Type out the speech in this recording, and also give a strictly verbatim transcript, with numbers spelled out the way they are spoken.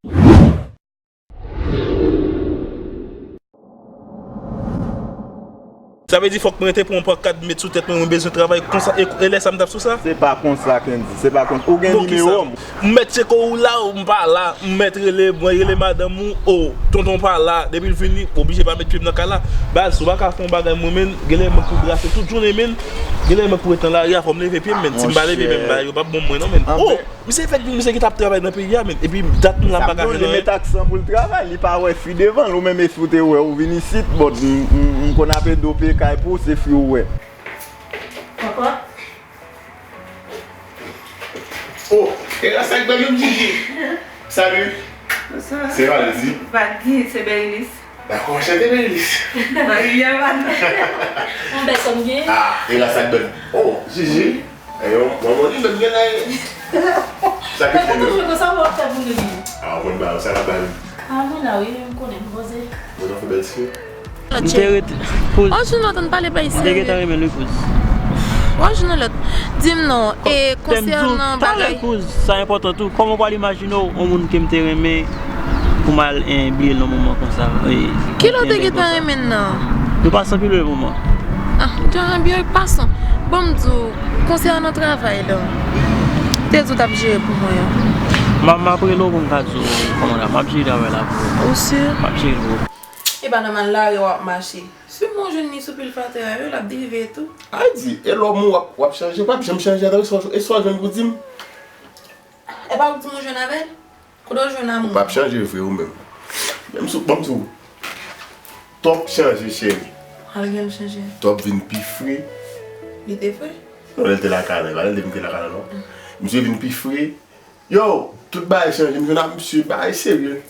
Sa vle di fòk mwen rete pran yon pankad m met sou tèt mwen, mwen bezwen travay konsa, e, e lè sa m t ap sou sa? Se pa konsa, Kendy, se pa konsa. Ou gen nimewo m? M mèt tcheke w la, ou m pa la, m mèt rele, mwen rele madanm ou, o, tonton pa la, depi l vini, oblije pa met pye m nan kay la. Baz, si w pa ka fè yon bagay mwen menm, genlè mwen pou brase tout jounen menm, genlè mwen pou ret nan lari a, fò m leve pye m menm, si m pa leve pye m, bagay yo p ap bon mwen non menm. O! Misye fèk di misye ki t ap travay nan peyi a menm. Epi dat moun la m pa ka jwenn anyen. Li met aksan pou l travay, li pa wè fi devan l. Ou menm, e fi w te wè, ou vin isit, bon, m, m, m konn ap ede w peye kay pou w, se fi w wè. Papa? Oh, e la sa k bèl menm, Gigi. Salut. Bonsoir. Se Valdi. Valdi, se Berilis. Dakò, anchante, Berilis. Berilis, Valdi. Yon bèl sòm gen. Ah, e la sa k bèl. Oh, Gigi. Ayo, manman li menm gen la. Sa ki fè nou. Toujou konsa, w ap fè pou nou li. Ah, w konn ba yo, sa la ba li. Ah, mwen la, wi, m konnen, m poze. Mwen nan fè bèl ti. M te ret kouz. Ò, Junot, ann pale pa isit. M te gentan renmen li kouz. Ò, Junot, di m non, e konsènan bagay. Kouz, sa enpòtan tou. Kòman w pral imajine w, yon moun ke m te renmen, pou m al, eh, bliye l nan moman konsa? Kilè w te gentan renmen l nan? Nou pase anpil bèl moman. Ah, jan byen pasan. Bon, m di w, konsènan travay la, te di w t ap jere pou mwen an. M a, m ap rele w pou m ka di w kòman la. M ap jere travay la pou ou. Ou si? M ap jere pou ou. E pa nan mal lari w ap mache. Si m jwenn li sou pil fatè a yo, l ap derive tou. A di, e lòm ou w ap, w ap chanje, w ap janm chanje, atann, e sa w jwenn pou di m? E pa ou k di m ou jwenn avè l? Kote w jwenn amoun? Ou p ap chanje vre ou menm. Menm sou, ban m di w. Top chanje, cheri. Al gen l chanje. Top vin pi fre. Li te fre? Non, lè l te lakay la, e pa lè l te vin te lakay la, non. Misye vin pi fre. Yo, tout bagay chanje. M jwenn ak misye, bagay serye.